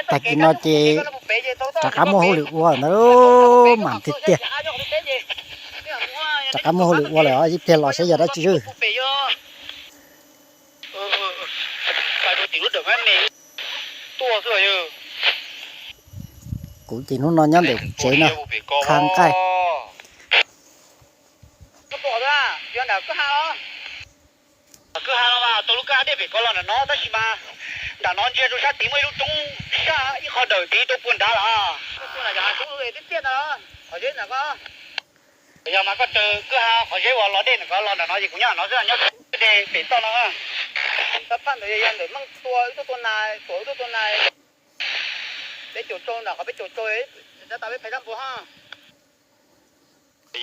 Tag kis no ces rov qab muaj hauj lwm ua ntawd, mas tiag tiag. Rov qab muaj hauj lwm ua lawm os, ib pliag los saib yog dab tsi. Kuv ces hnub no nyob ntawm tsev no, qha nqaij. Kwj ha no mas tau lub kwj ha dej pem ko los nram no, tab sis mas nram no ntsia rau sab tid muaj ib lub roob sab ib qho dawm tid rau puag nrad lawm. Yog mas koj raws kwj ha qhov zeb uas los dej nram ko los nram no ces kuv nyob no xwb, nyob dej pem toj no. Tab phaj ntawd yog ntawm Meej tua wb tuaj tua nas, tuam wb tuaj tua nas. Peb caum rau nram qhov peb caum rau, tab tas peb phais tab npua hab.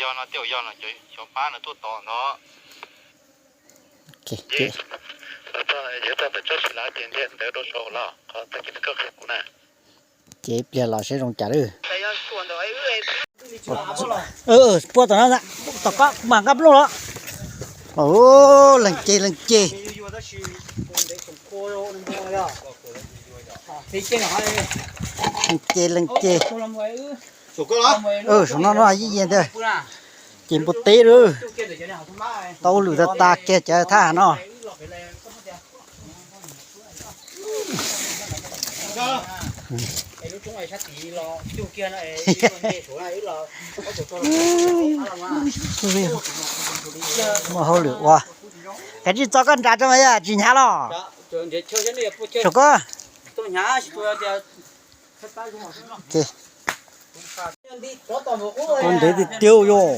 Yog no tej yog no cov pab no tuaj tod ntag. Txhob tawm tsob tsis lav ces ntiag ntawd rau saud los qhov tag kis koj qhia kuv na. Ces ib pliag los saib zoo cas lawm. Puab tom no, tom ko kuv mam nqa nplooj los. Leej ceg leej ceg. Leej ceg leej ceg. Saum no no yeej yeej tiag. Ces npua teb lawm. Tau hauj lwm tag tag kiag cov thab ham no. Muaj hauj lwm ua. Kav tsij txo koj nra tso mas yog tsis hnyav los. Saum ko. Kaus ntev tiag tiag yog.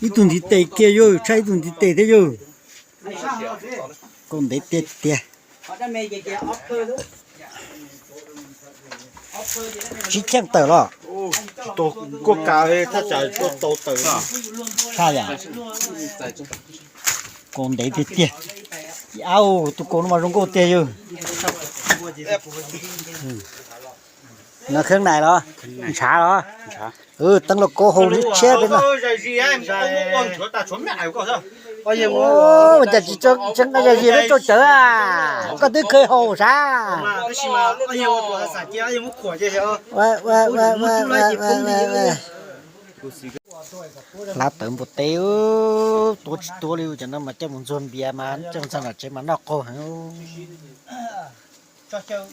Ib tug ntiv tes kiag yog, tshaj ib tug ntiv tes thiab yog. Kaus ntev tiag tiag. Tsib cheej tawm los. Kuj kav thaj tsam tuaj tau tawm. Tshaj yam. Kaus ntev tiag tiag. Au, tus kaus no mas zoo nkauj tiag yog. No kheeb nais los? Ntshav los? Teeb lauj kaub hau tshiab peb no. Cas tsis tseem nqa zaj zis peb tsau cawv a? Koj twb kheev haus sav. Hlab tawv npua teb, tuav tsis tuav li, cov no mas coj mus ntxuag npias mas coj mus txog nram tsev mas noj qaug heev.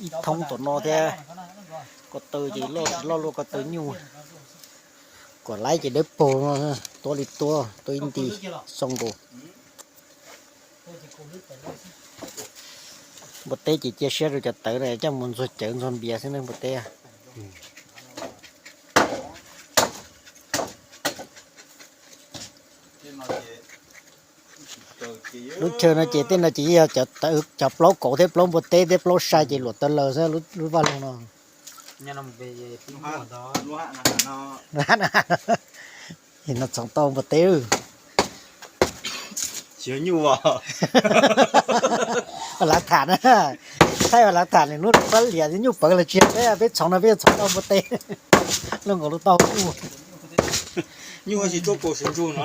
Ib thoob tom no thiab. Ko taw ces loj tsis loj luaj ko taw nyuj. Kom laib ces dawb paug, tuav li tuav, tuav ib nti xoo nkaus. Npua teb ces cia siab rau cov tawv no coj mus ntxuag cawv ntxuag npias xwb ne npua teb. Lub chaw no ces tej no ces yog cov plaub kauv thiab plaub npua teb thiab plaub sai ces luam taw laws xwb lub vaj loog no. No txhoov tau npua teb. Lav tham na, thaij lav tham nws hnub pab liam nyuj pawv los tsis peb, peb txhoov no peb yuav txhoov tau npua teb. Lub nkaus lub tau kuj nyuj tsis tsuab kaus sib ntsug no.